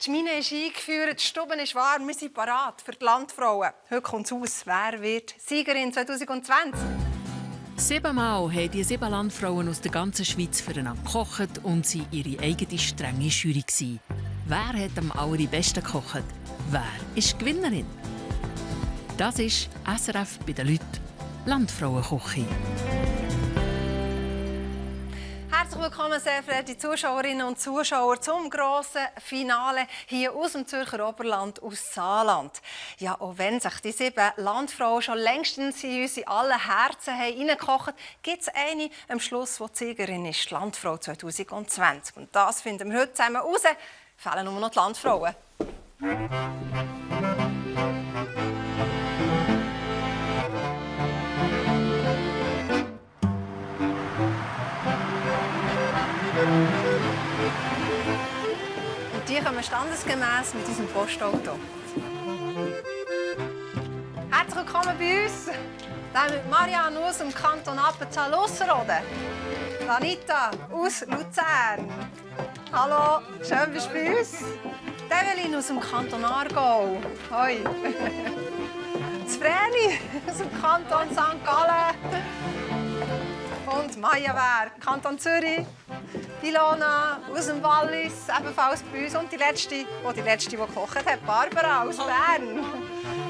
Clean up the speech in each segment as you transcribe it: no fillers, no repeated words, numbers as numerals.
Die Schmine ist eingeführt, die Stube ist warm, wir sind parat für die Landfrauen. Heute kommt es aus, wer wird Siegerin 2020? 7-mal haben die 7 Landfrauen aus der ganzen Schweiz füreinander gekocht und sie ihre eigene strenge Jury gewesen. Wer hat am allerbesten gekocht? Wer ist die Gewinnerin? Das ist SRF bei den Leuten. Landfrauenküche. Herzlich willkommen, sehr verehrte Zuschauerinnen und Zuschauer, zum grossen Finale hier aus dem Zürcher Oberland, aus Saarland. Ja, auch wenn sich die 7 Landfrauen schon längstens in uns in alle Herzen hineingekocht haben, gibt es eine am Schluss, die die Siegerin ist, die Landfrau 2020. Und das finden wir heute zusammen heraus. Fehlen nur noch die Landfrauen. Und die kommen standesgemäß mit unserem Postauto. Herzlich willkommen bei uns. Dann mit Marianne aus dem Kanton Appenzell-Ausserrhoden. Anita aus Luzern. Hallo, schön bist du bei uns. Evelyn aus dem Kanton Aargau. Hoi. Vreni aus dem Kanton St. Gallen. Und Maja Wehr, Kanton Zürich. Ilona aus dem Wallis, ebenfalls bei uns. Und die letzte gekocht hat, Barbara aus Bern.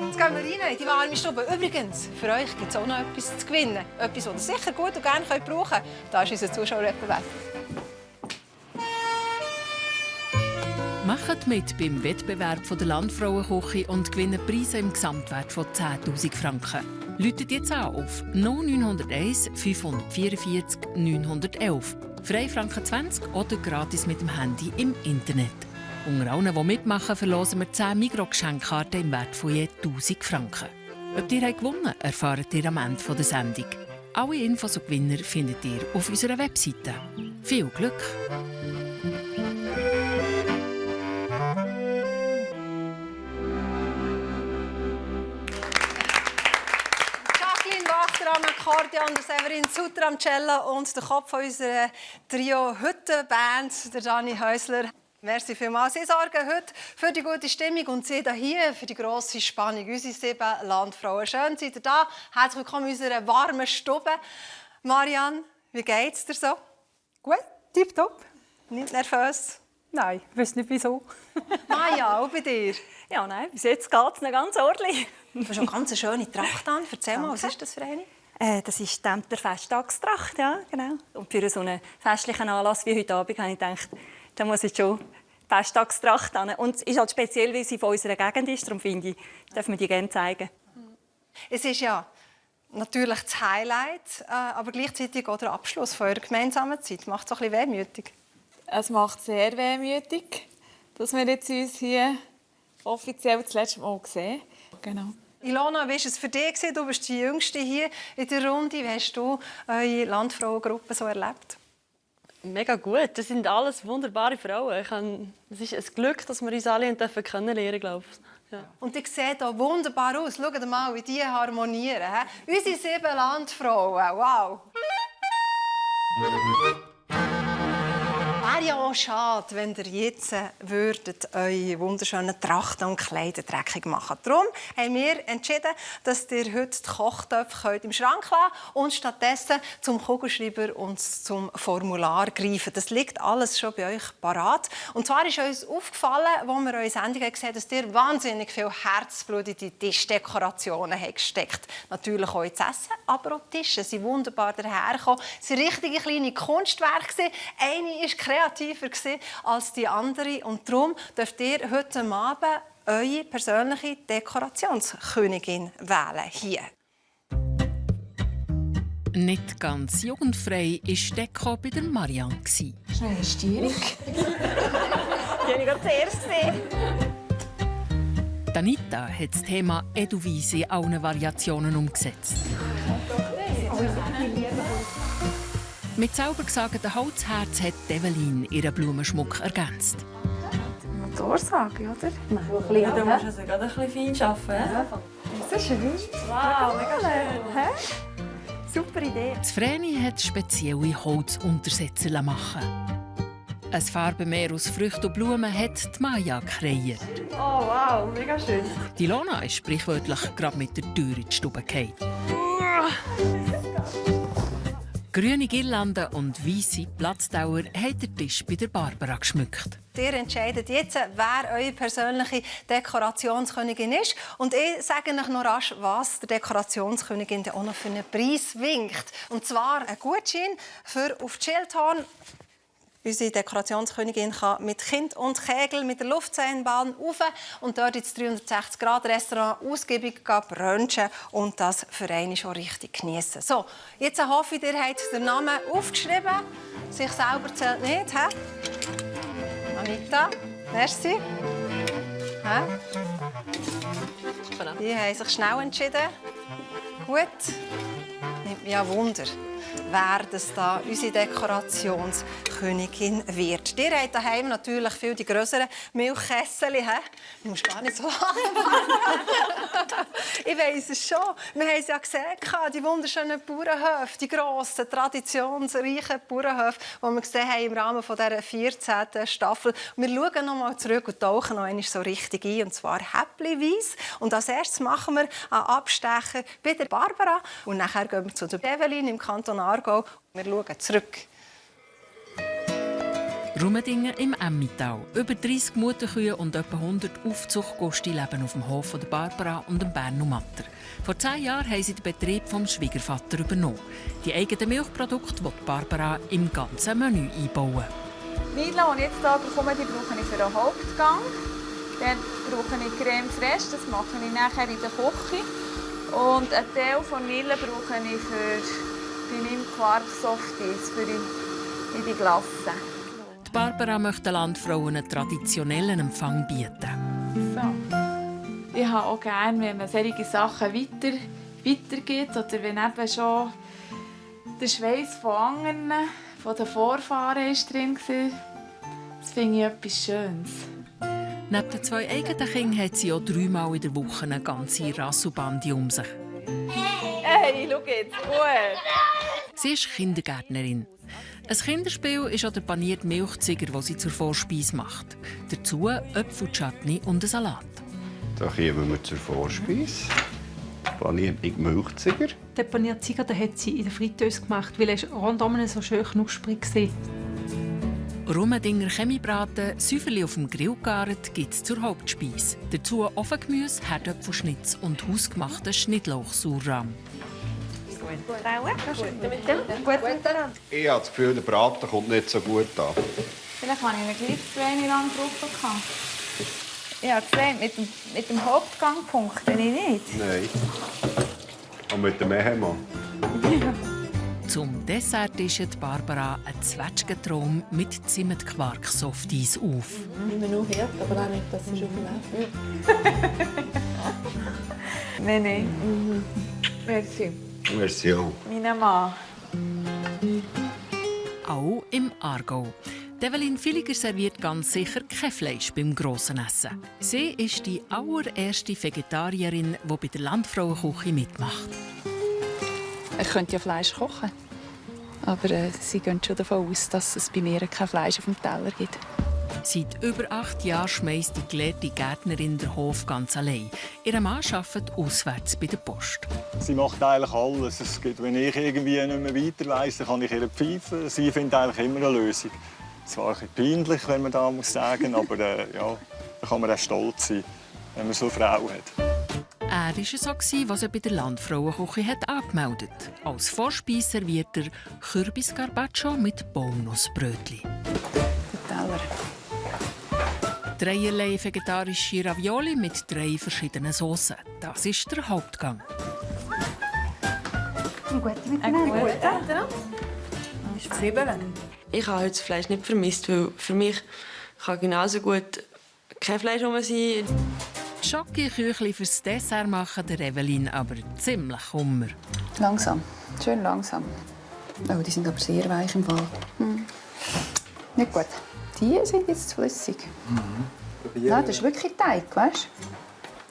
Jetzt gehen wir rein in die warme Stube. Übrigens, für euch gibt es auch noch etwas zu gewinnen. Etwas, das ihr sicher gut und gerne brauchen könnt. Da ist unser Zuschauerwettbewerb. Macht mit beim Wettbewerb der Landfrauenküche und gewinnt Preise im Gesamtwert von 10'000 Franken. Läutet jetzt an auf 0901 544 911. Frei Franken 20 oder gratis mit dem Handy im Internet. Unter allen, die mitmachen, verlosen wir 10 Migros-Geschenkkarten im Wert von je 1000 Franken. Ob ihr gewonnen habt, erfahrt ihr am Ende der Sendung. Alle Infos und Gewinner findet ihr auf unserer Webseite. Viel Glück! Am Akkordeon, der Severin Sutter am Cello und der Kopf unserer Trio-Hütte-Band, der Dani Häusler. Merci vielmals. Sie sorgen heute für die gute Stimmung und Sie hier für die grosse Spannung. Unsere 7 Landfrauen. Schön, seid ihr da. Herzlich willkommen in unserer warmen Stube. Marianne, wie geht's dir so? Gut, tipptopp. Nicht nervös? Nein, ich weiß nicht wieso. Maja, auch bei dir? Ja, nein, bis jetzt geht es noch ganz ordentlich. Du hast eine ganz schöne Tracht an. Erzähl mal, was ist das für eine? Das ist der Festtagstracht, ja, genau. Und für so einen festlichen Anlass wie heute Abend habe ich gedacht, da muss ich schon Festtagstracht an. Und es ist halt speziell, weil sie von unserer Gegend ist. Darum finde ich, darf man die gerne zeigen. Es ist ja natürlich das Highlight, aber gleichzeitig auch der Abschluss von eurer gemeinsamen Zeit. Macht es ein bisschen wehmütig? Es macht sehr wehmütig, dass wir jetzt uns hier offiziell das letzte Mal sehen. Genau. Ilona, wie war es für dich? Du bist die Jüngste hier in der Runde. Wie hast du eure Landfrauengruppe so erlebt? Mega gut. Das sind alles wunderbare Frauen. Es ist ein Glück, dass wir uns alle kennenlernen dürfen. Ja. Und die sehen hier wunderbar aus. Schaut mal, wie die harmonieren. Unsere 7 Landfrauen. Wow! Wäre ja auch schade, wenn ihr jetzt eure wunderschönen Trachten und Kleider dreckig machen. Darum haben wir entschieden, dass ihr heute die Kochtöpfe im Schrank lassen könnt und stattdessen zum Kugelschreiber und zum Formular greifen. Das liegt alles schon bei euch parat. Und zwar ist uns aufgefallen, als wir eure Sendung gesehen haben, dass ihr wahnsinnig viel Herzblut in die Tischdekorationen gesteckt habt. Natürlich auch ins Essen, aber auch die Tische sind wunderbar dahergekommen. Es waren richtige kleine Kunstwerke. Eine ist kreativer als die andere. Und darum dürft ihr heute Abend eure persönliche Dekorationskönigin wählen. Hier. Nicht ganz jugendfrei war die Deko bei der Marianne. Schnelle Stierung. Die habe ich gerade zuerst gesehen. Anita hat das Thema Edelweisse in allen Variationen umgesetzt. Mit sauber gesagtem Holzherz hat Evelyn ihren Blumenschmuck ergänzt. Motorsage, oder? Ja, du musst also gerade ein bisschen fein arbeiten. Das ist schön. Wow, mega schön. Super Idee. Das Vreni hat spezielle Holzuntersetzer machen. Ein Farbenmeer aus Früchten und Blumen hat die Maja kreiert. Oh wow, mega schön. Die Lona ist sprichwörtlich gerade mit der Tür in die Stube gefallen. Grüne Girlanden und weisse Platzdauer haben den Tisch bei der Barbara geschmückt. Ihr entscheidet jetzt, wer eure persönliche Dekorationskönigin ist. Und ich sage euch noch rasch, was der Dekorationskönigin auch noch für einen Preis winkt. Und zwar ein Gutschein für auf die Schildhorn. Unsere Dekorationskönigin kann mit Kind und Kegel mit der Luftseilbahn rauf und dort ins 360-Grad-Restaurant ausgiebig brunchen und das für einen schon richtig geniessen. So, jetzt hoffe ich, ihr habt den Namen aufgeschrieben. Sich selber zählt nicht. He? Anita, merci. Die haben sich schnell entschieden. Gut. Nimmt mich an Wunder, wer das da unsere Dekorationskönigin wird. Ihr habt daheim natürlich viel die grösseren Milchkessel. Du musst gar nicht so lachen. Ich weiss es schon. Wir haben es ja gesehen, die wunderschönen Bauernhöfe, die grossen, traditionsreichen Bauernhöfe, die wir gesehen haben im Rahmen dieser 14. Staffel. Wir schauen noch mal zurück und tauchen noch einmal so richtig ein, und zwar häppchenweise. Und als erstes machen wir einen Abstecher bei der Barbara und nachher gehen wir zu der Evelyn im Kanton Aargau. Wir schauen zurück. Rumendingen im Emmental. Über 30 Mutterkühe und etwa 100 Aufzuchtgusti leben auf dem Hof von der Barbara und dem Berno Matter. Vor 10 Jahren haben sie den Betrieb vom Schwiegervater übernommen. Die eigenen Milchprodukte will Barbara im ganzen Menü einbauen. Nilo, die ich jetzt hier bekomme, die brauche ich für den Hauptgang. Dann brauche ich Creme Fraiche, das mache ich nachher in der Küche. Und einen Teil von Nilo brauche ich für meinen Quark-Softies, für in die Glasse. Die Barbara möchte den Landfrauen einen traditionellen Empfang bieten. So. Ich habe auch gerne, wenn man solche Sachen weitergibt oder wenn eben schon der Schweiß von anderen, von den Vorfahren ist drin war. Das finde ich etwas Schönes. Neben den 2 eigenen Kindern hat sie auch 3-mal in der Woche eine ganze Rasselbande um sich. Hey, schau jetzt, gut! Sie ist Kindergärtnerin. Ein Kinderspiel ist auch der panierte Milchziger, den sie zur Vorspeise macht. Dazu Äpfelchutney und ein Salat. Da kommen wir zur Vorspeise. Panierte Milchziger. Den panierten Ziger hat sie in der Fritteuse gemacht, weil er rundum so schön knusprig war. Rumendinger Chemiebraten, Säuferli auf dem Grill gegart, gibt es zur Hauptspeise. Dazu Ofengemüse, Herdöpfelschnitz und hausgemachten Schnittlauch-Sauerrahm. Ich habe das Gefühl, der Braten kommt nicht so gut an. Vielleicht habe ich ihn gleich zu wenig lang drauf gehabt. Ich habe gesehen, mit dem Hauptgang punkte ich nicht. Nein. Und mit dem Ehemann. Zum Dessert tischt Barbara einen Zwetschgentraum mit Zimtquark-Softies auf. Immer nur Herd, aber auch nicht, dass es schon viel Nein. Merci. Merci auch. Mein Mann. Auch im Aargau. Evelyn Villiger serviert ganz sicher kein Fleisch beim grossen Essen. Sie ist die allererste Vegetarierin, die bei der Landfrauenküche mitmacht. Ich könnte ja Fleisch kochen, aber sie gehen schon davon aus, dass es bei mir kein Fleisch auf dem Teller gibt. Seit über 8 Jahren schmeisst die gelehrte Gärtnerin den Hof ganz allein. Ihr Mann arbeitet auswärts bei der Post. Sie macht eigentlich alles. Es gibt, wenn ich irgendwie nicht mehr weiter weiss, dann kann ich ihr pfeifen. Sie findet eigentlich immer eine Lösung. Zwar ein bisschen peinlich, wenn man da muss sagen, aber ja, da kann man auch stolz sein, wenn man so eine Frau hat. Er war es so, was er bei der Landfrauenküche angemeldet hat. Als Vorspeise serviert er Kürbis-Carpaccio mit Walnussbrötchen. Der Teller. Dreierlei vegetarische Ravioli mit 3 verschiedenen Soßen. Das ist der Hauptgang. Ich habe heute das Fleisch nicht vermisst, weil für mich kann genauso gut kein Fleisch rum sein. Schocki-Küchli fürs Dessert machen der Evelyn aber ziemlich Hummer. Langsam, schön langsam. Oh, die sind aber sehr weich im Fall. Nicht gut. Die sind jetzt flüssig. Nein, das ist wirklich Teig, weißt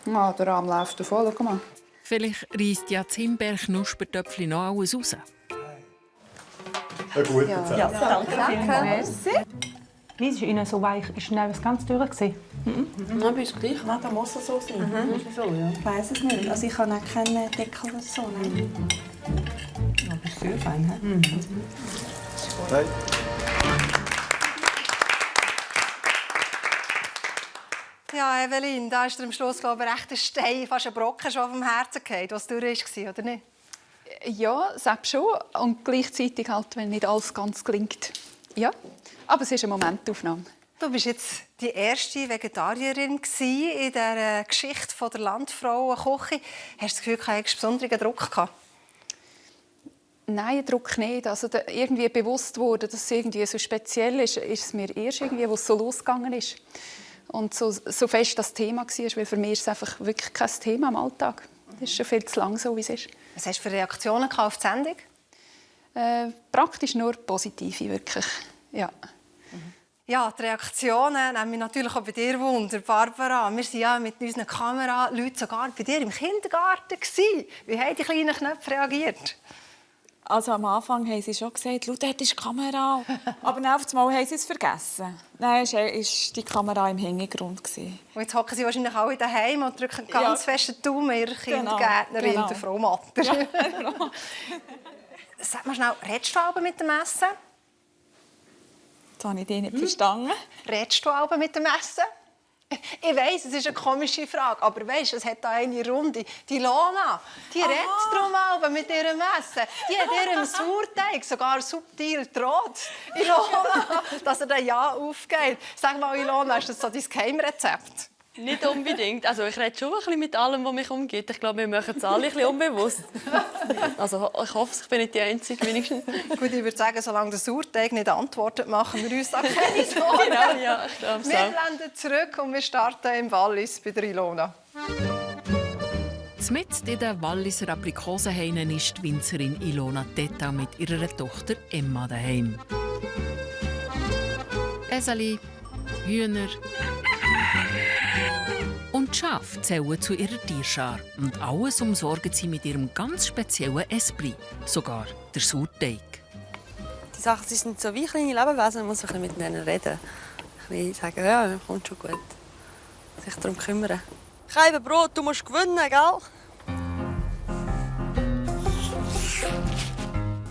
du? Oh, der Rahm läuft voll, guck mal. Vielleicht reisst ja das Himbeer-Knuspertöpfchen noch alles raus. Ein guter Tag. Danke. Merci. Wie ist Ihnen so weich? Ist Ihnen alles ganz durch? Nein, bei uns gleich. Nein, das muss so sein. So, ja. Ich weiss es nicht. Also ich kann auch keinen Deckel oder so nehmen. Aber ist sehr fein. Hey. Ja, Evelyn, da ist dir am Schluss, glaube ich, recht ein Stein, fast ein Brocken schon vom Herzen gefallen, was durch war, oder nicht? Ja, selbst schon. Und gleichzeitig halt, wenn nicht alles ganz gelingt. Ja, aber es ist eine Momentaufnahme. Du bist jetzt die erste Vegetarierin in der Geschichte der Landfrauenküche. Hast du das Gefühl, du hattest besonderen Druck gehabt? Nein, Druck nicht. Also irgendwie bewusst wurde, dass es irgendwie so speziell ist es mir erst irgendwie, wo es so losgegangen ist. Und so fest das Thema war, weil für mich ist es einfach wirklich kein Thema im Alltag. Es ist schon viel zu lang so, wie es ist. Was hast du für Reaktionen auf die Sendung? Praktisch nur positive, wirklich. Ja. Ja, die Reaktionen nehmen mich natürlich auch bei dir Wunder, Barbara. Wir waren ja mit unseren Kameraleuten sogar bei dir im Kindergarten. Wie haben die kleinen Knöpfe reagiert? Also am Anfang haben sie schon gesagt, «Schau, dort ist die Kamera.» Aber dann auf einmal haben sie es vergessen. Dann war die Kamera im Hintergrund. Und jetzt hocken sie wahrscheinlich alle daheim und drücken ganz fest den Daumen ihrer Kindergärtnerin, der Frau Matter. Ja, genau. Sag mal schnell, redest du aber mit dem Essen? Das habe ich dich nicht verstanden. Redest du aber mit dem Essen? Ich weiss, es ist eine komische Frage, aber weisst, es hat da eine Runde. Die Ilona, die redet darum aber mit ihrem Essen. Die hat ihrem Sauerteig sogar subtil gedroht, Ilona, dass er dann ja aufgeht. Sag mal, Ilona, ist das so dein Geheimrezept? Nicht unbedingt. Also ich rede schon ein bisschen mit allem, was mich umgeht. Ich glaube, wir machen es alle ein bisschen unbewusst. Also ich hoffe, ich bin nicht die Einzige, wenigstens. Gut, ich würde sagen, solange der Sauerteig nicht antwortet, machen wir uns da keine Sorgen. Genau, ja, ich glaube so. Wir blenden zurück und wir starten im Wallis bei der Ilona. Mitten in den Walliser Aprikosenhainen ist die Winzerin Ilona Tetta mit ihrer Tochter Emma daheim. Eseli, Hühner und Schafe zählen zu ihrer Tierschar. Und alles umsorgen sie mit ihrem ganz speziellen Esprit, sogar der Sauerteig. Die Sachen sind so wie kleine Lebewesen, man muss ein bisschen mit ihnen reden. Ein bisschen sagen, ja, kommt schon gut. Sich darum kümmern. Scheibe Brot, du musst gewinnen, gell?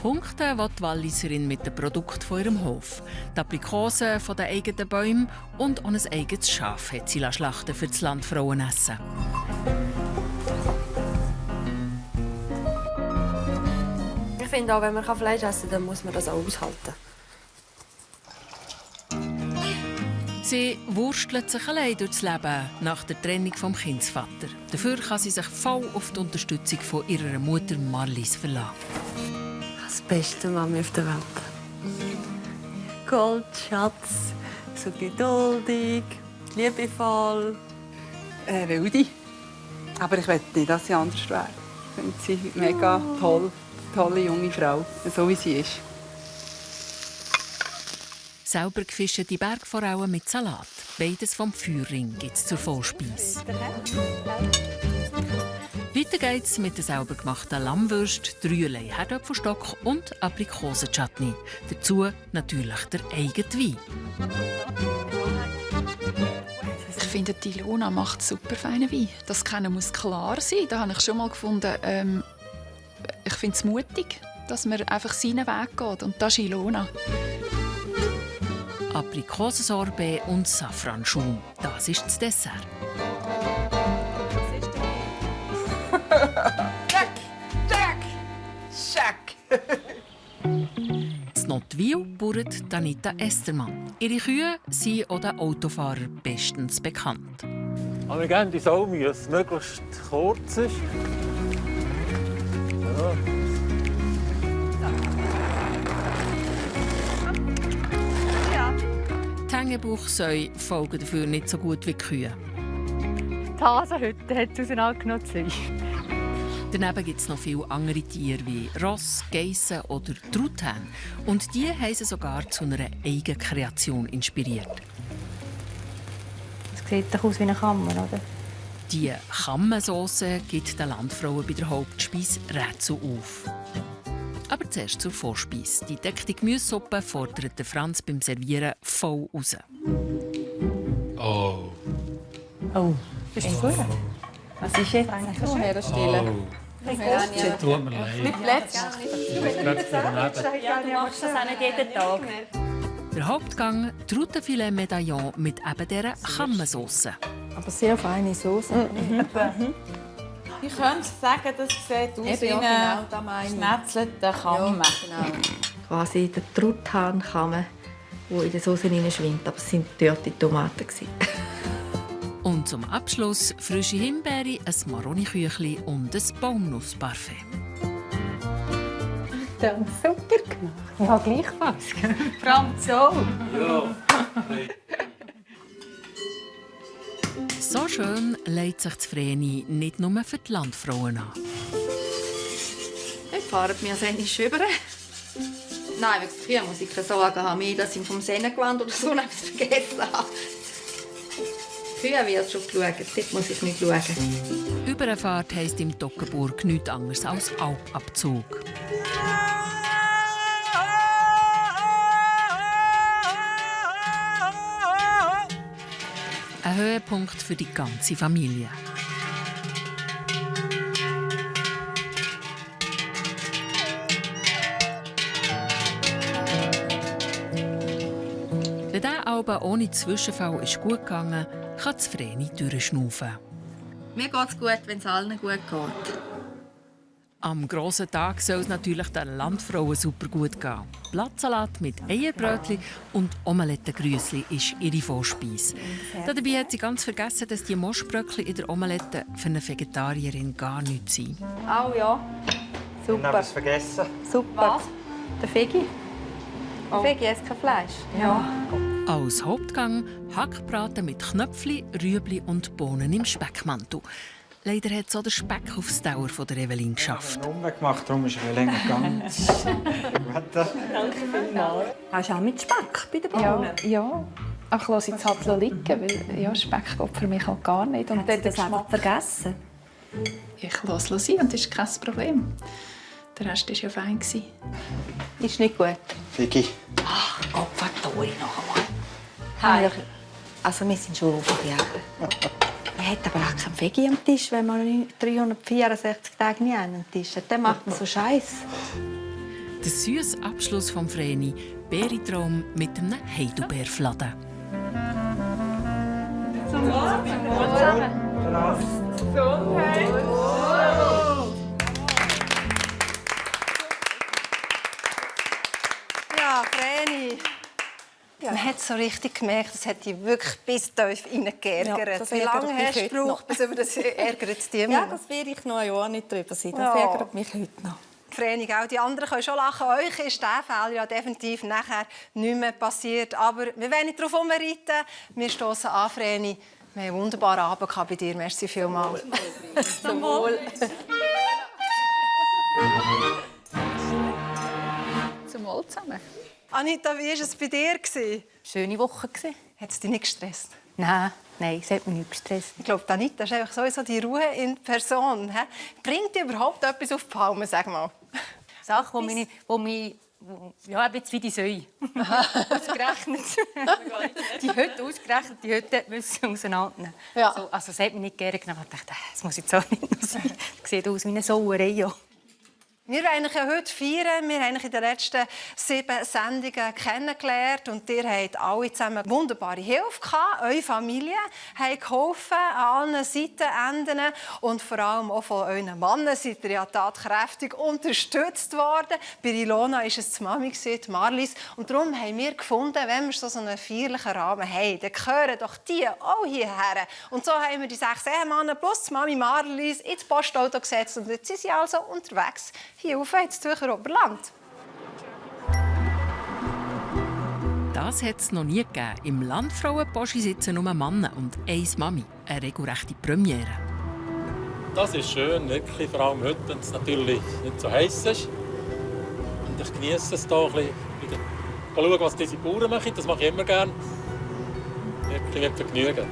Punkte will die Walliserin mit den Produkten von ihrem Hof. Die Aprikosen von den eigenen Bäumen und auch ein eigenes Schaf hat sie schlachten für das Landfrauenessen. Ich finde auch, wenn man Fleisch essen kann, dann muss man das auch aushalten. Sie wurstelt sich allein durchs Leben nach der Trennung vom Kindsvater. Dafür kann sie sich voll auf die Unterstützung von ihrer Mutter Marlies verlassen. Das beste Mami auf der Welt. Gold, Schatz, so geduldig, liebevoll. Wilde. Aber ich möchte nicht, dass sie anders wäre. Ich finde sie mega toll. Tolle junge Frau, so wie sie ist. Selber gefischte Bergforellen mit Salat. Beides vom Feuerring gibt es zur Vorspeise. Weiter geht's mit der selber gemachten Lammwürst, 3 Herdöpfelstock und Aprikosenchutney. Dazu natürlich der eigene Wein. Ich finde, die Ilona macht super feinen Wein. Das Kennen muss klar sein. Da habe ich schon mal gefunden, ich finde es mutig, dass man einfach seinen Weg geht. Und das ist Ilona. Aprikosensorbet und Safranschaum. Das ist das Dessert. Check! Das Notwil bauert Anita Estermann. Ihre Kühe sind auch den Autofahrer bestens bekannt. Wir geben die Salmi, dass es möglichst kurz ist. Ja. Die Hängebuchsäue folgen dafür nicht so gut wie die Kühe. Die Hasenhütte hat es auseinandergenommen. Daneben gibt es noch viele andere Tiere wie Ross, Geissen oder Truthähne. Und die haben sie sogar zu einer Eigenkreation inspiriert. Das sieht doch aus wie eine Kammer, oder? Die Kammensauce gibt den Landfrauen bei der Hauptspeise Rätsel auf. Aber zuerst zur Vorspeise. Die deckte Gemüsesuppe fordert Franz beim Servieren voll raus. Oh. Oh, ist das gut? Was ist jetzt? So, Herr Stille. Tut mir leid. Mit Plätzchen. Du machst das auch nicht jeden Tag. Der Hauptgang Truttenfilet-Medaillon mit eben dieser Kammensauce. Aber sehr feine Soße. Ich könnte sagen, das sieht aus wie ein geschnetzelter Kamm. Ja, genau. Quasi der Truthahn-Kamm, der in der Soße schwimmt. Aber es waren dörrte Tomaten. Und zum Abschluss frische Himbeere, ein Maroni-Küchli und ein Baumnussparfait. Das ist super gemacht. Ja, gleichfalls. Franz auch. Ja. So schön legt sich das Vreni nicht nur für die Landfrauen an. Heute fahren wir das endlich über. Nein, wegen früher muss ich keine Sorgen haben, dass ich vom Sennengewand oder so etwas vergessen habe. Früher wird schon geschaut, dort muss ich nicht schauen. Überfahrt heisst im Toggenburg nichts anderes als Alpabzug. Ein Höhepunkt für die ganze Familie. Wenn dieser Alba ohne Zwischenfall ist gut gegangen, kann das Vreni durchschnaufen. Mir geht es gut, wenn es allen gut geht. Am grossen Tag soll es natürlich den Landfrauen super gut gehen. Blattsalat mit Eierbrötchen und Omelettengrüssli ist ihre Vorspeise. Dabei hat sie ganz vergessen, dass die Moschbröckchen in der Omelette für eine Vegetarierin gar nichts sind. Oh ja, super. Ich habe es vergessen. Super. Was? Der Vegi? Der Vegi isst kein Fleisch. Ja. Als Hauptgang Hackbraten mit Knöpfli, Rüebli und Bohnen im Speckmantel. Leider hat so der Speck auf die Dauer von der Evelyn geschafft. Ich habe einen Umweg gemacht, darum ist es länger gegangen. Danke vielmals. Hast du auch mit Speck bei den Bohnen? Ja. Ach, lass jetzt halt liegen, weil ja, Speck geht für mich halt gar nicht. Und hat sie das einfach vergessen? Ich lasse es sein und das ist kein Problem. Der Rest war ja fein. Ist nicht gut. Vicky. Ach Gott, verdammt noch einmal. Hi. Also wir sind schon aufgejagt. Man hat aber auch keinen Veggie am Tisch, wenn man 364 Tage nicht einen Tisch hat. Dann macht man so Scheiß. Der süße Abschluss vom Vreni, Beeritraum mit einem Heidelbeerfladen. Zum Wohl. Gesundheit. Ja, Vreni. Man hat so richtig gemerkt, das hat dich wirklich bis tief reingeärgert. Ja, wie lange hast du gebraucht, bis über das ärgert es dich immer? Ja, das werde ich noch ein Jahr nicht drüber sein. Das ärgert mich heute noch. Vreni, auch die anderen können schon lachen. Euch ist dieser Fall ja definitiv nachher nicht mehr passiert. Aber wir wollen nicht darauf herumreiten. Wir stoßen an, Vreni. Wir haben einen wunderbaren Abend bei dir. Merci vielmals. Zum Wohl. Zum Wohl zusammen. Anita, wie war es bei dir? Schöne Woche. Hat es dich nicht gestresst? Nein, es hat mich nicht gestresst. Ich glaube, Anita ist einfach sowieso die Ruhe in Person. He? Bringt dir überhaupt etwas auf die Palme, sag mal? Sachen, die mich ja, ein bisschen wie die Säue. Ausgerechnet. Die heute ausgerechnet, die heute müssen auseinandernehmen. Ja. So, also, es hat mich nicht gerne genommen. Ich dachte, das muss jetzt auch nicht noch sein. Das sieht aus wie eine Sauerei. Ja. Wir wollen ja heute feiern. Wir haben in den letzten 7 Sendungen kennengelernt und ihr habt alle zusammen wunderbare Hilfe gehabt. Eure Familie hat geholfen an allen Seitenenden und vor allem auch von euren Männern seid ihr ja tatkräftig unterstützt worden. Bei Ilona war es die Mami, die Marlies. Und darum haben wir gefunden, wenn wir so einen feierlichen Rahmen haben, dann gehören doch die auch hierher. Und so haben wir die 6 Ehemänner plus die Mami Marlies ins Postauto gesetzt und jetzt sind sie also unterwegs hier auf ins Zürcher Oberland. Das hat es noch nie gegeben. Im Landfrauenposchi sitzen nur Männer und 1 Mami. Eine regelrechte Premiere. Das ist schön, wirklich, vor allem heute, wenn es natürlich nicht so heiß ist. Und ich genieße es hier ein bisschen. Schauen, was diese Bauern machen, das mache ich immer gerne. Wirklich mit Vergnügen.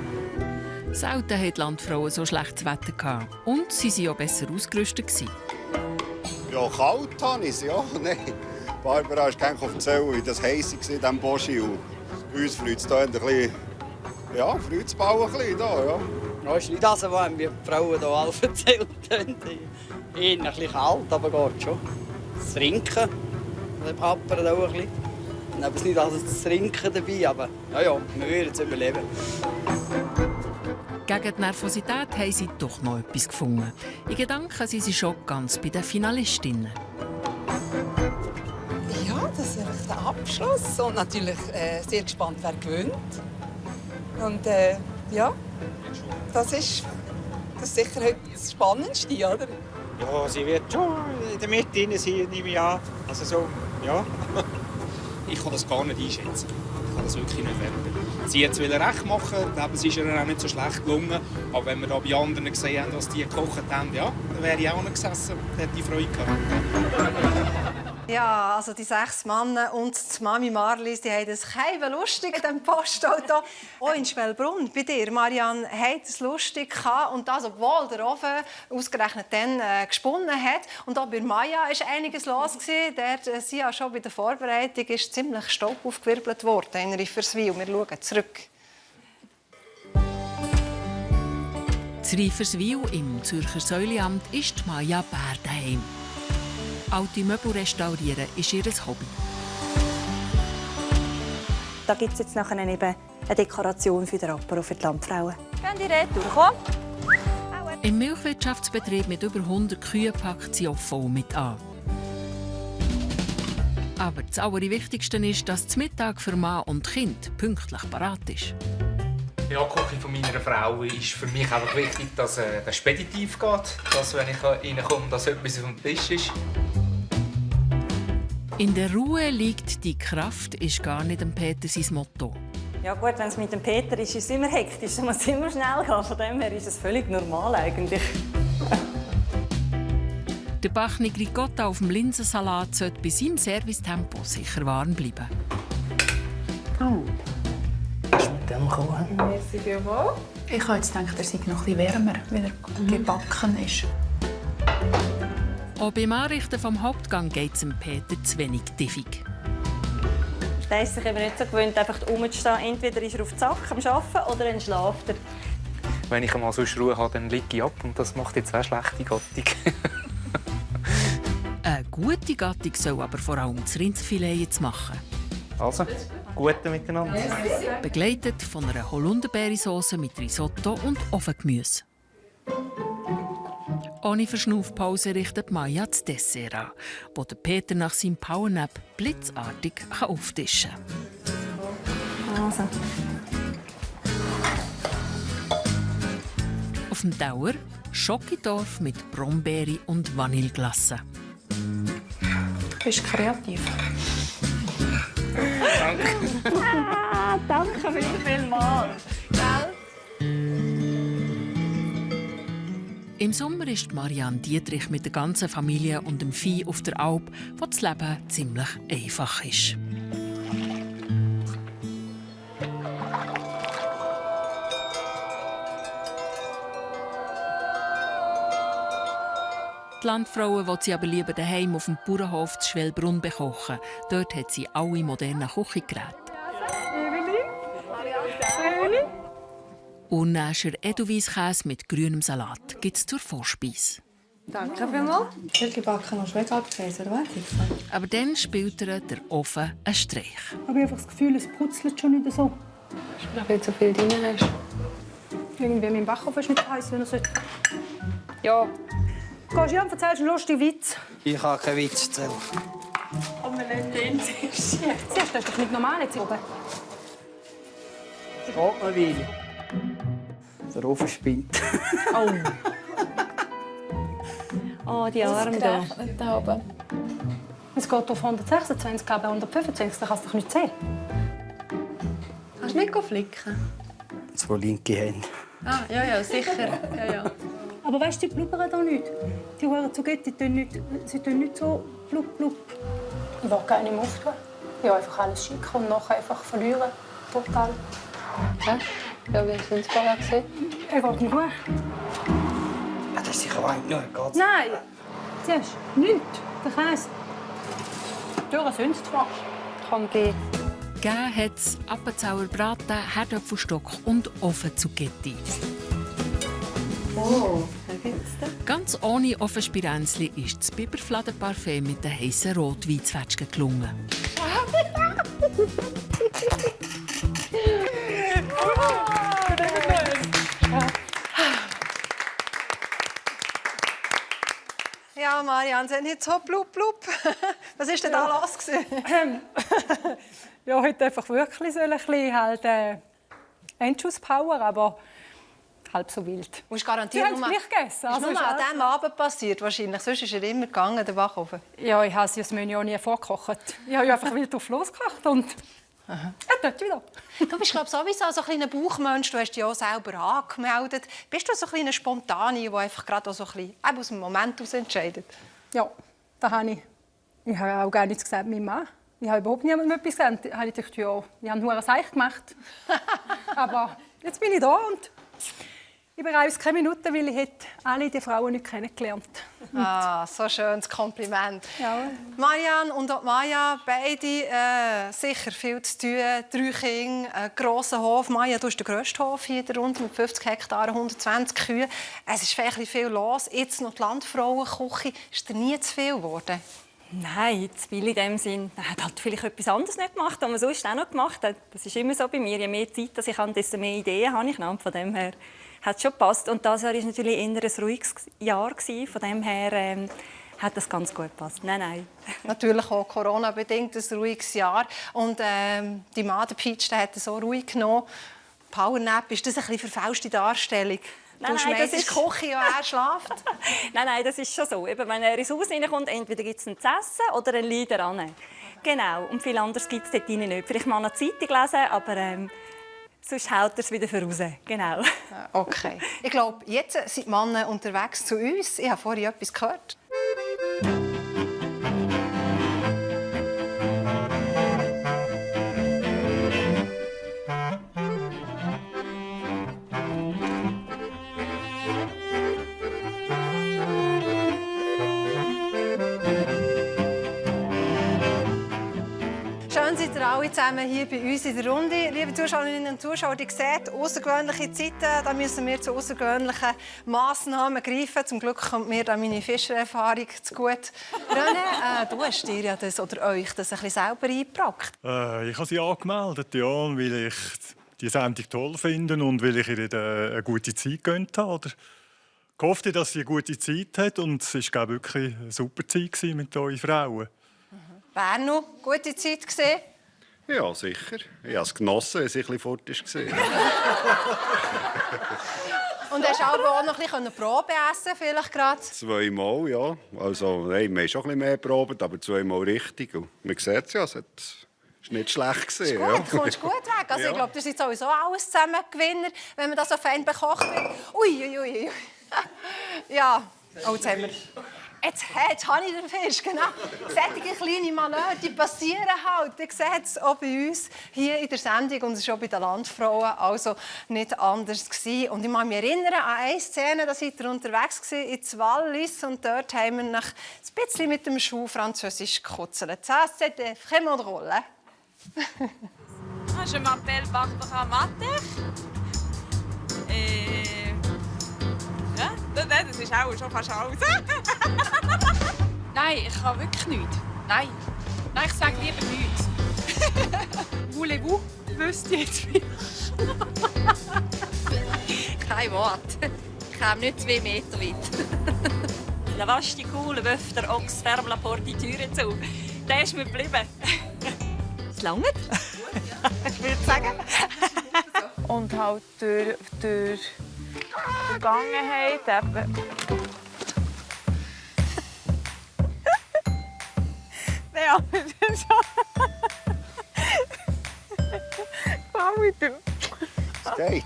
Selten hatten die Landfrauen so schlechtes Wetter. Und sie waren auch besser ausgerüstet. Ja, kalt habe ich es, ja. Nein. Barbara ist gar nicht erzählen, wie das heiß war in diesem Boschi. Bei uns freut es hier ein bisschen, ja, Freudsball ein bisschen da, ja. Ja, ist nicht das, was mir die Frauen hier alle erzählt haben. Eher ein bisschen kalt, aber geht schon. Das Trinken, das pappert auch ein bisschen. Und es ist nicht alles das Trinken dabei, aber ja, wir würden es überleben. Gegen die Nervosität haben sie doch noch etwas gefunden. In Gedanken sind sie schon ganz bei den Finalistinnen. Ja, das ist einfach der Abschluss und natürlich sehr gespannt, wer gewinnt. Und ja, das ist sicher heute das Spannendste, oder? Ja, sie wird schon in der Mitte sein, nehme ich an. Also so, ja. Ich kann das gar nicht einschätzen. Ich kann das wirklich nicht werden. Sie jetzt recht machen, aber es ist ihr auch nicht so schlecht gelungen. Aber wenn wir da bei anderen gesehen haben, was die gekocht haben, ja, dann wäre ich auch noch gesessen und hätte Freude gehabt. Ja, also die 6 Männer und die Mami Marlies, die haben es kein lustig in diesem Postauto. Auch in Schwellbrunn, bei dir, Marianne, hat es lustig gehabt. Und das, obwohl der Ofen ausgerechnet dann gesponnen hat. Und auch bei Maya war einiges los. Der sie ja schon bei der Vorbereitung ist ziemlich Staub aufgewirbelt worden in Reiferswil. Wir schauen zurück. In Reiferswil im Zürcher Säuleamt ist Maya Bär daheim. Alte Möbel restaurieren ist ihr Hobby. Da gibt es jetzt nachher eben eine Dekoration für den Apero für die Landfrauen. Gehen die Retour, komm! Im Milchwirtschaftsbetrieb mit über 100 Kühen packt sie auch voll mit an. Aber das Allerwichtigste ist, dass das Mittag für Mann und Kind pünktlich parat ist. Ja, die Küche von meiner Frau ist für mich einfach wichtig, dass der Speditiv geht. Dass, wenn ich reinkomme, dass etwas auf dem Tisch ist. In der Ruhe liegt die Kraft, ist gar nicht Peter sein Motto. Ja gut, wenn es mit dem Peter ist es immer hektisch, es muss immer schnell gehen. Von dem her ist es völlig normal eigentlich. Der Bachne Ricotta auf dem Linsensalat sollte bei seinem Servicetempo sicher warm bleiben. Oh. Hast du mit dem gekommen? Merci vielmals. Ich habe jetzt gedacht, er sei noch etwas wärmer, weil er gebacken ist. Auch beim Anrichten vom Hauptgang geht es Peter zu wenig diffig. Der ist sich eben nicht so gewöhnt, einfach rumzustehen. Entweder ist er auf Zack am Arbeiten oder dann schlaft er. Wenn ich einmal sonst Ruhe habe, dann liege ich ab. Und das macht jetzt auch schlechte Gattung. Eine gute Gattung soll aber vor allem das Rindsfilet jetzt machen. Also, gute miteinander. Begleitet von einer Holunderbeeresauce mit Risotto und Ofengemüse. Ohne Verschnaufpause richtet Maya das Dessert an, das Peter nach seinem Powernap blitzartig auftischen kann. Also. Auf dem Dauer Schokidorf mit Brombeere und Vanilleglasse. Du bist kreativ. Danke. Danke vielmals. Im Sommer ist Marianne Dietrich mit der ganzen Familie und dem Vieh auf der Alp, wo das Leben ziemlich einfach ist. Die Landfrauen will sie aber lieber daheim auf dem Bauernhof zu Schwellbrunn bekochen. Dort hat sie alle modernen Küchengeräte. Unnäscher Edelweisskäse mit grünem Salat gibt es zur Vorspeise. Danke vielmals. Die backen noch Schweigalpkäse, oder was? Aber dann spielt der Ofen einen Streich. Ich habe einfach das Gefühl, es putzelt schon nicht so. Weil du zu viel drin hast. Irgendwie mein Backofen ist nicht so heiß, wenn er sollte. Ja. Gehst du ja und erzählst einen lustigen Witz? Ich habe keinen Witz erzählen. Aber nicht den Siehst du, das ist doch nicht normal jetzt oben. Geht noch eine Weile. Der Ofen spinnt. Oh. Oh, die Arme da. Es geht auf 126, glaube ich, 125, dann kannst du doch nicht sehen. Kannst du nicht flicken? 2 linke Hände. Ah, ja, sicher. Ja. Aber weißt du, die blubbern hier nicht. Die Huren zu Gitti tun nicht so blub, blub. Ich will gar nicht mehr auftun. Ja, einfach alles schick und nachher einfach verlieren. Total. Hä? Ja, wie hast du es vorher gesehen? Ich will nicht ruhig. Ja, das ist sicher weit genug. Geht's? Nein! Siehst du? Nichts. Der Käse. Durch sonst was. Kann gehen. Gegeben hat es Appenzauer Braten, Herdöpfelstock und Ofenzucchetti. Oh, was gibt's da? Ganz ohne Ofenspirenzli ist das Biberfladenparfait mit den heissen Rotweinzwetschgen gelungen. Ja, Marianne, Sie haben nicht so blub blub. Was war denn da los? Ja, heute einfach wirklich so ein bisschen halt, Endschusspower, aber halb so wild. Du hast garantiert Sie haben es gleich gegessen. Das ist nur an diesem Abend passiert wahrscheinlich. Sonst ist er immer gegangen, der Backofen. Ja, ich habe das Menü auch nie vorgekocht. Ich habe einfach wild drauf losgekocht und dort wieder. Du bist, glaube ich, sowieso so ein kleiner Bauchmensch. Du hast dich auch selber angemeldet. Bist du so ein kleiner Spontane, der einfach gerade auch so ein bisschen aus dem Moment heraus entscheidet? Ja, das habe ich. Ich habe auch gar nichts gesagt mit meinem Mann. Ich habe überhaupt niemandem etwas gesagt. Ich habe gedacht, ja, ich habe nur ein Seich gemacht. Aber jetzt bin ich da und ich bereue es keine Minute, weil ich alle die Frauen nicht kennengelernt habe. So ein schönes Kompliment. Ja. Marianne und auch Maja, beide sicher viel zu tun. 3 Kinder, einen grossen Hof. Maja, du hast den grössten Hof hier in der Runde mit 50 Hektaren, 120 Kühe. Es ist vielleicht viel los. Jetzt noch die Landfrauenküche. Ist dir nie zu viel geworden? Nein, zu viel in dem Sinn. Man hat halt vielleicht etwas anderes nicht gemacht, was man sonst auch noch gemacht hat. Das ist immer so bei mir. Je mehr Zeit dass ich habe, desto mehr Ideen habe ich. Von dem her hat es schon gepasst. Und das Jahr war natürlich eher ein ruhiges Jahr. Von dem her hat das ganz gut gepasst. Nein. Natürlich auch Corona-bedingt ein ruhiges Jahr. Und die Madenpeach hat es so ruhig genommen. Powernap, ist das eine bisschen verfälschte Darstellung? Nein, das ist die Küche, ja, er schläft. Nein, das ist schon so. Eben, wenn er ins Haus reinkommt, entweder gibt es ein zu essen oder ein Lied daran. Genau, und viel anderes gibt es dort nicht. Vielleicht mal eine Zeitung lesen, aber sonst hält er es wieder voraus. Genau. Okay. Ich glaube, jetzt sind die Männer unterwegs zu uns. Ich habe vorhin etwas gehört. Schön seid ihr alle zusammen hier bei uns in der Runde. Liebe Zuschauerinnen und Zuschauer, ihr seht, außergewöhnliche Zeiten, da müssen wir zu außergewöhnlichen Massnahmen greifen. Zum Glück kommt mir da meine Fischererfahrung zu gut. René, du hast dir ja das, oder euch das ein bisschen selber eingepackt. Ich habe sie angemeldet, ja, weil ich die Sendung toll finde und weil ich ihr eine gute Zeit gegönnt habe. Oder gehofft, dass sie eine gute Zeit hat. Und es war wirklich eine super Zeit mit euren Frauen. Berno, gute Zeit gesehen? Ja, sicher. Ich habe es genossen, als ich ein bisschen fort war. Und hast du auch noch ein bisschen Probe essen, vielleicht gerade? 2-mal, ja. Also, nein, wir haben schon ein bisschen mehr probiert, aber 2-mal richtig. Und man sieht es ja, es war nicht schlecht. Ist gut, ja. Du kommst gut weg. Also, ja. Ich glaube, das sind sowieso alles zusammen Gewinner, wenn man das so fein bekocht wird. Ui. Ja, oh, jetzt haben wir... Jetzt habe ich den Fisch, genau. Solche kleine Manöver, die passieren halt. Ihr seht es auch bei uns hier in der Sendung und es war auch bei den Landfrauen also nicht anders gewesen. Und ich kann mich erinnern an eine Szene, da seid ihr unterwegs war in Wallis und dort haben wir nach ein bisschen mit dem Schuh Französisch gekutzelt. Ça, c'était vraiment drôle. Je m'appelle Barbara Matter. Ja, das ist auch schon fast alles. Nein, ich kann wirklich nichts. Nein, ich sage lieber nichts. Voulez-vous? Wüsste ich jetzt nicht. Kein Wort. Ich komme nicht 2 Meter weit. La vache die Kuh, le bœuf, der Ochs, ferme la porte, die Türe zu. Der ist mir geblieben. Es langt? Ich würde sagen. Und halt durch Vergangenheit eben. Nein, aber das ist komm mit dem. Es geht.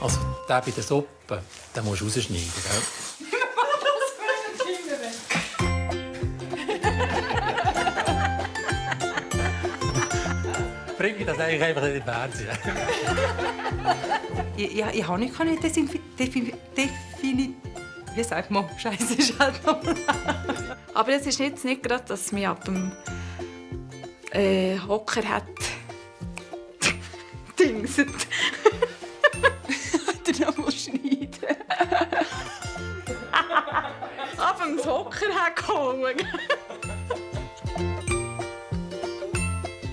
Also, der bei der Suppe, den musst du rausschneiden, gell? sage das eigentlich einfach nicht im Fernsehen. Ich habe nicht wie sagt man? Scheiße, ist halt noch. Aber es ist jetzt nicht gerade, dass es mich ab dem Hocker hat. Dingset. Der noch mal schneiden. Ab dem Hocker hat gehauen.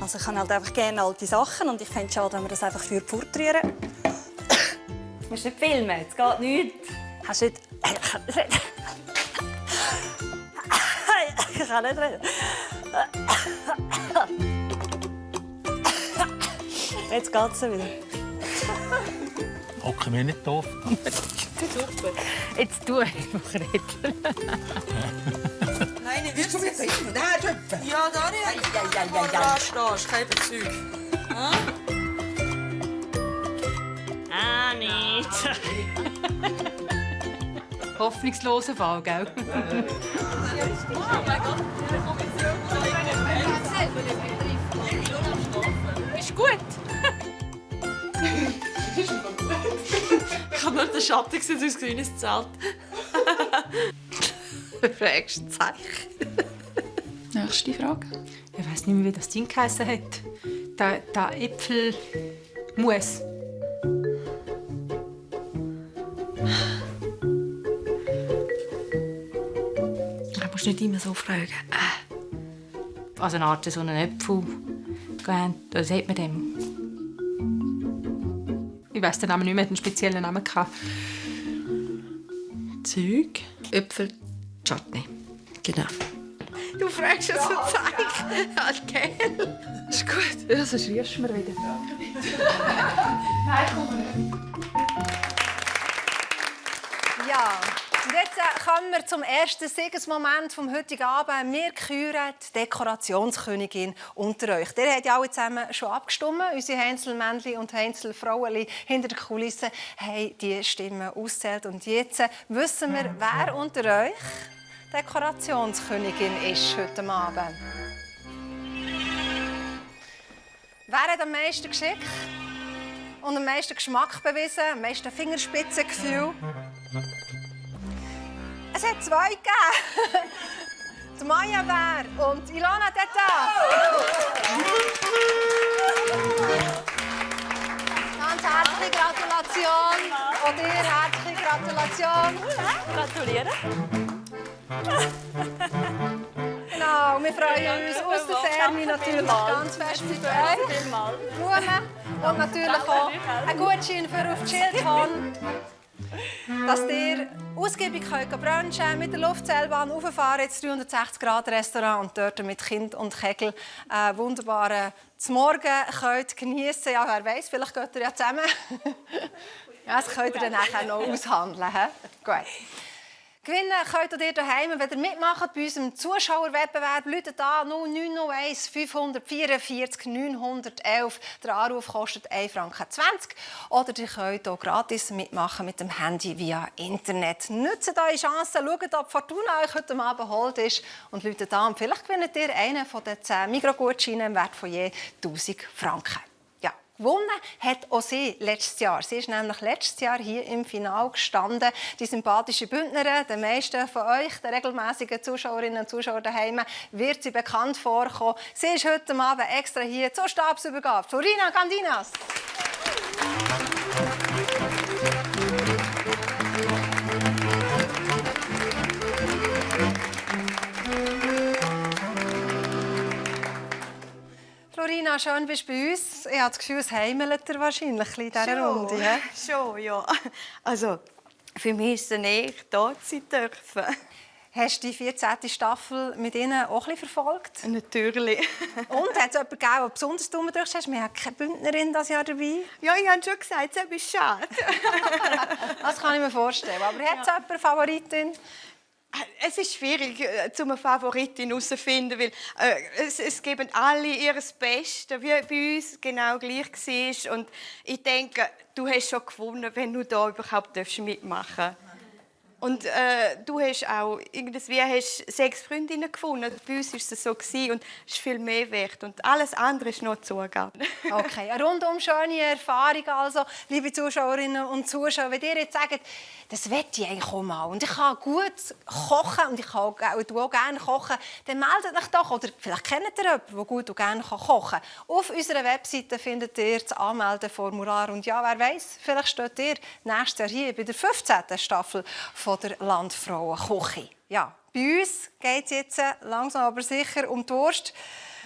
Also ich habe halt einfach gerne alte Sachen und ich fände es schade, wenn wir das einfach für fortrühren. Du musst nicht filmen, es geht nichts. Hast du nicht... Ich kann nicht reden. Jetzt geht es wieder. Hocken wir nicht doof. Jetzt tu einfach reden. Nein, nicht wirklich. Ja, Daniel. Da stehst du, kein Bezug. Nicht. Hoffnungsloser Fall, gell? Ist gut. Ich habe nur den Schatten gesehen, sonst gesehen ins Zelt. Fragst du Zeichen? Nächste Frage. Ich weiss nicht mehr, wie das Ding geheissen hat. Der Äpfelmus. Du musst nicht immer so fragen. Also eine Art so einen Äpfel. Oder sagt man dem? Ich weiss den Namen nicht mehr, hat einen speziellen Namen gehabt. Zeug, Äpfel, Chutney. Genau. Du fragst ja so Zeichen. Okay. Ist gut. Ja, sonst riechst du mir wieder. Nein, komm nicht. Ja, und jetzt kommen wir zum ersten Siegesmoment vom heutigen Abend. Wir küren die Dekorationskönigin unter euch. Ihr habt ja alle zusammen schon abgestimmt. Unsere Heinzelmännchen und Heinzelfrauen hinter der Kulisse haben die Stimmen ausgezählt. Und jetzt wissen wir, wer unter euch Dekorationskönigin ist heute Abend. Wer hat am meisten Geschick und am meisten Geschmack bewiesen, am meisten Fingerspitzengefühl? Es hat zwei gegeben. Die Maya Bär und Ilona Teta. Ganz herzliche Gratulation. Und dir herzliche Gratulation. Gratulieren. Genau, wir freuen uns aus der Ferne natürlich ganz fest für euch. Blumen und natürlich auch ein Gutschein für auf die Schildhorn. Dass ihr ausgiebig brunchen könnt, mit der Luftseilbahn rauffahren ins 360-Grad-Restaurant und dort mit Kind und Kegel wunderbaren Zmorgen geniessen. Ja, wer weiß, vielleicht geht ihr ja zusammen. Ja, das könnt ihr dann nachher noch aushandeln. Gut. Gewinnen könnt ihr daheim, wenn ihr mitmacht bei unserem Zuschauerwettbewerb. Läutet an 0901 544 911. Der Anruf kostet 1,20 Franken. Oder ihr könnt auch gratis mitmachen mit dem Handy via Internet. Nutzt eure Chancen, schaut, ob Fortuna euch heute Abend holt ist und läutet an. Vielleicht gewinnt ihr einen von den 10 Migros-Gutscheinen im Wert von je 1000 Franken. Gewonnen hat auch sie letztes Jahr. Sie ist nämlich letztes Jahr hier im Finale gestanden. Die sympathische Bündnerin, den meisten von euch, den regelmäßigen Zuschauerinnen und Zuschauern daheim, wird sie bekannt vorkommen. Sie ist heute Abend extra hier zur Stabsübergabe. Florina Candinas. Florina, schön bist du bei uns. Ich habe das Gefühl, es heimelt dir wahrscheinlich in dieser Runde. He? Schon, ja. Also, für mich ist es eine Ehre, hier sein dürfen. Hast du die 14. Staffel mit ihnen auch ein bisschen verfolgt? Natürlich. Und hat es jemanden gegeben, der besonders dumm durch hast? Wir haben keine Bündnerin dieses Jahr dabei. Ja, ich habe schon gesagt, es ist schade. Das kann ich mir vorstellen. Aber hat es jemanden, Favoritin? Es ist schwierig, eine Favoritin herauszufinden, weil es geben alle ihr Bestes, wie bei uns genau gleich war. Und ich denke, du hast schon gewonnen, wenn du da überhaupt mitmachen darfst. Und du hast auch irgendwie hast 6 Freundinnen gefunden. Bei uns war es so und es ist viel mehr wert. Und alles andere ist noch Zugabe. Okay, eine rundum schöne Erfahrung also, liebe Zuschauerinnen und Zuschauer. Wenn ihr jetzt sagt, das möchte ich eigentlich auch mal und ich kann gut kochen und ich kann auch gerne kochen, dann meldet euch doch. Oder vielleicht kennt ihr jemanden, der gut und gerne kochen kann. Auf unserer Webseite findet ihr das Anmeldeformular. Und ja, wer weiß, vielleicht steht ihr nächstes Jahr hier bei der 15. Staffel von der Landfrauenküche. Ja, bei uns geht es jetzt langsam aber sicher um die Wurst.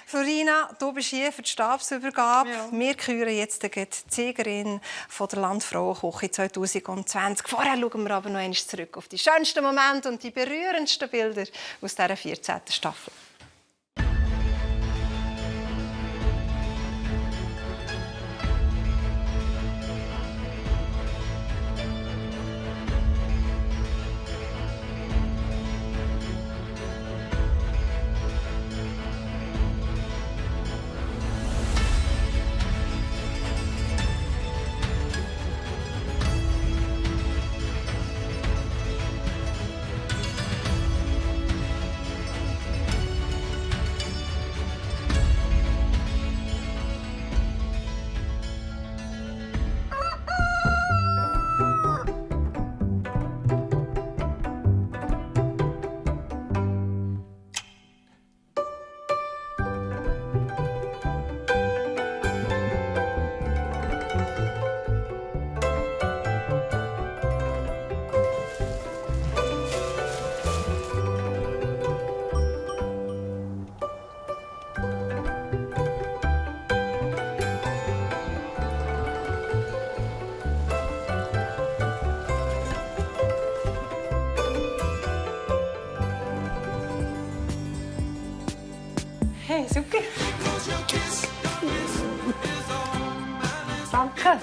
Florina, du bist hier für die Stabsübergabe. Ja. Wir küren jetzt die Siegerin von der Landfrauenküche 2020. Vorher schauen wir aber noch einmal zurück auf die schönsten Momente und die berührendsten Bilder aus dieser 14. Staffel. Hey, super. Danke.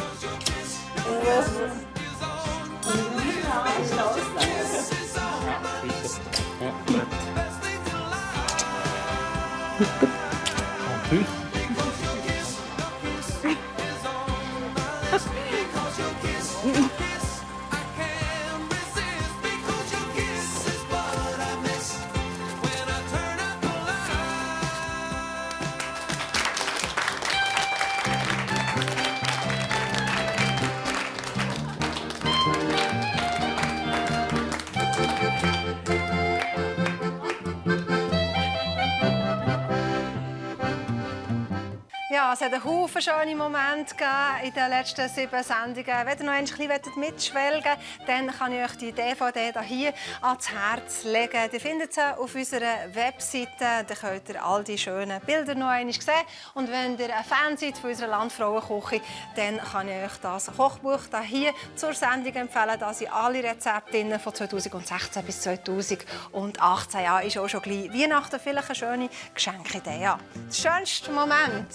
Ja, es hat einen Haufen schöne Momente in den letzten 7 Sendungen. Wenn ihr noch ein bisschen mitschwelgen wollt, dann kann ich euch die DVD hier ans Herz legen. Ihr findet sie auf unserer Webseite. Da könnt ihr all die schönen Bilder noch einmal sehen. Und wenn ihr ein Fan seid von unserer Landfrauenküche, dann kann ich euch das Kochbuch hier zur Sendung empfehlen. Da sind alle Rezepte von 2016 bis 2018. Ja, ist auch schon gleich Weihnachten, vielleicht eine schöne Geschenkidee. Ja. Der schönste Moment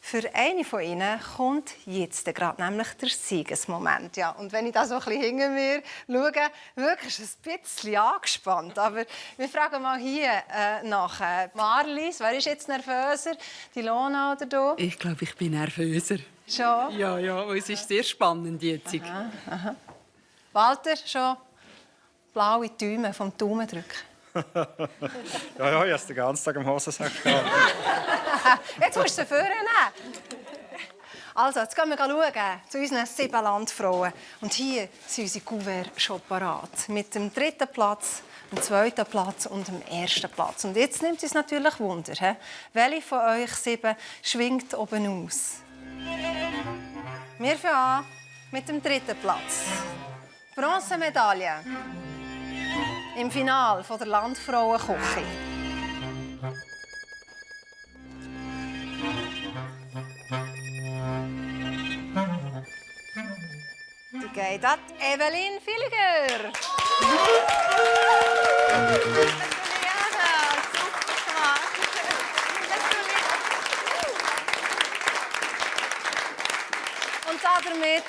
für eine von Ihnen kommt jetzt gerade, nämlich der Siegesmoment. Ja, und wenn ich da so ein bisschen hinter mir schaue, wirklich ist es ein bisschen angespannt. Aber wir fragen mal hier nach Marlies. Wer ist jetzt nervöser? Die Lona oder du? Ich glaube, ich bin nervöser. Schon? Ja, es ist sehr spannend jetzt. Aha. Walter, schon blaue Däume vom Daumendrück. ja, ich habe den ganzen Tag am Hosensack gehabt. Jetzt musst du sie vornehmen. Also, jetzt gehen wir schauen zu unseren 7 Landfrauen. Und hier sind unsere Couverts schon parat. Mit dem 3. Platz, dem 2. Platz und dem 1. Platz. Und jetzt nimmt es natürlich Wunder. He? Welche von euch 7 schwingt oben aus? Wir fangen an mit dem 3. Platz. Bronzemedaille im Finale der Landfrauenküche. Die geht an Evelyn Villiger. Und damit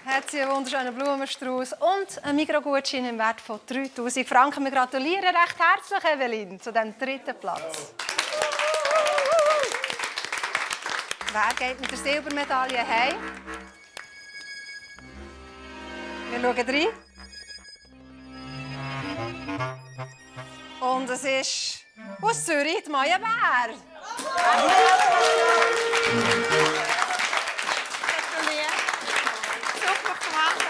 hat sie einen wunderschönen Blumenstrauß und einen Mikrogutschein im Wert von 3000 Franken. Wir gratulieren recht herzlich, Evelyn, zu diesem 3. Platz. Wer geht mit der Silbermedaille heim? Wir schauen rein. das ist aus Zürich, die Maja Bär. Super gemacht.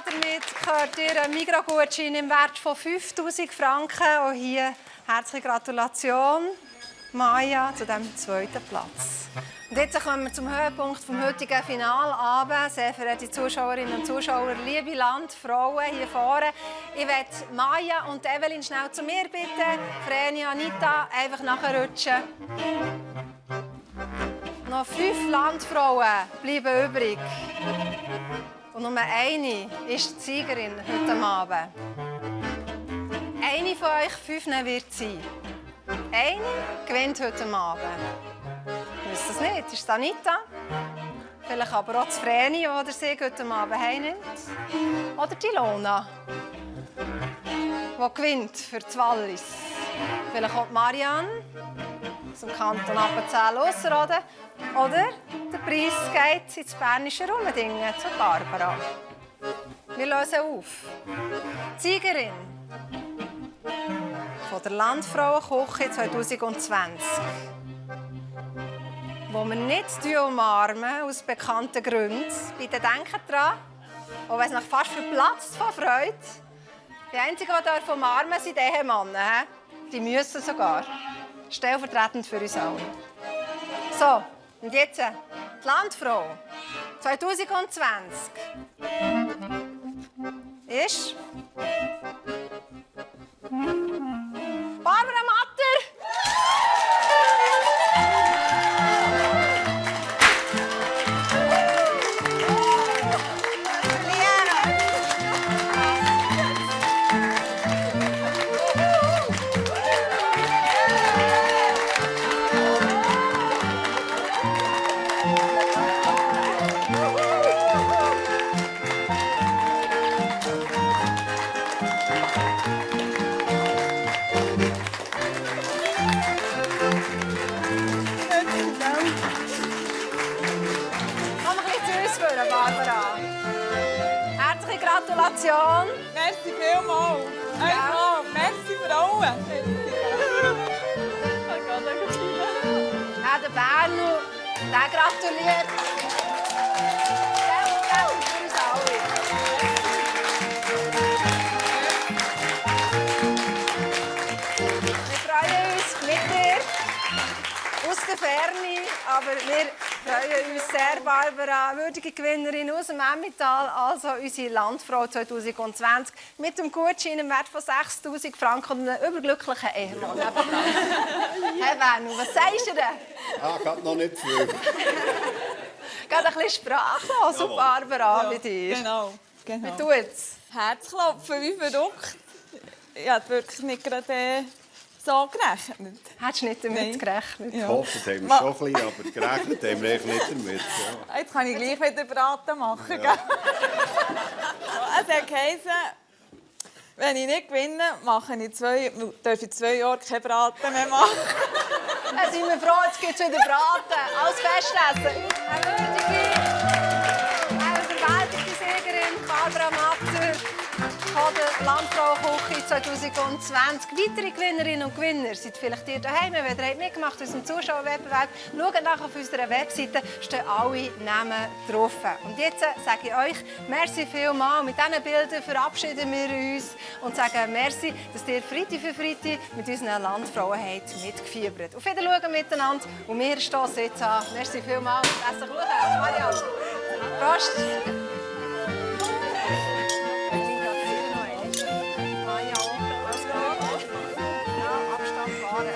Damit gehört ihr ein Migros-Gutschein im Wert von 5000 Franken. Auch hier herzliche Gratulation, Maja, zu diesem zweiten Platz. Und jetzt kommen wir zum Höhepunkt des heutigen Finalabends. Sehr verehrte Zuschauerinnen und Zuschauer, liebe Landfrauen hier vorne. Ich möchte Maja und Evelyn schnell zu mir bitten. Vreni, Anita, einfach nachrutschen. Noch 5 Landfrauen bleiben übrig. Und nur eine ist die Siegerin heute Abend. Eine von euch 5 wird sein. Eine gewinnt heute Abend. Ich wüsste es nicht. Ist es Anita? Vielleicht aber auch das Vreni, oder sie heute Abend heimnimmt. Oder die Ilona, die gewinnt für das Wallis. Vielleicht auch die Marianne aus dem Kanton Appenzell-Ausserrhoden. Oder der Preis geht ins bernische Rummendingen zu Barbara. Wir lösen auf. Die Siegerin von der Landfrauenküche 2020. Wo wir nicht umarmen, aus bekannten Gründen. Bitte denkt daran, auch wenn es noch fast verplatzt von Freude. Die Einzigen, die umarmen dürfen, sind die Ehemänner. Die müssen sogar. Stellvertretend für uns alle. So, und jetzt die Landfrau 2020 ist Barbara Matter. Barbara. Herzliche Gratulation. Merci vielmals. Ja. Merci Frauen. Ja, der Bernu, der gratuliert. Der für uns alle. Wir freuen uns mit dir aus der Ferne, aber wir freuen uns sehr, Barbara, würdige Gewinnerin aus dem Emmental, also unsere Landfrau 2020, mit dem Gutschein im Wert von 6000 Franken und einem überglücklichen Ehemann. Hey Bernu, was sagst du denn? Ah, ich habe noch nicht viel. Gerade ein bisschen sprachlos, ja, Barbara, bei dir. Genau. Wie tut's? Herzklopfen, wie verrückt. Ich habe wirklich nicht gerade so gerechnet. Hättest du nicht damit gerechnet? Ja. Gehofft haben wir schon ein bisschen, aber gerechnet haben wir nicht damit. Ja. Jetzt kann ich gleich wieder Braten machen. Ja. Es hat geheißen, wenn ich nicht gewinne, darf ich 2 Jahre keinen Braten mehr machen. Dann sind wir froh, jetzt gibt es wieder Braten. Alles Festessen. Eine verwaltete Siegerin, Barbara Matter von der Landfrauenküche 2020. Weitere Gewinnerinnen und Gewinner sind vielleicht ihr daheim, wenn ihr mitgemacht habt aus dem Zuschauerwettbewerb. Schaut nach auf unserer Webseite, stehen alle Namen drauf. Und jetzt sage ich euch, merci vielmals. Mit diesen Bildern verabschieden wir uns und sagen merci, dass ihr Freitag für Freitag mit unseren Landfrauen habt mitgefiebert. Auf Wiedersehen miteinander und wir stoßen jetzt an. Merci vielmals. Besser schauen. Marianne. Prost. Abstand fahren.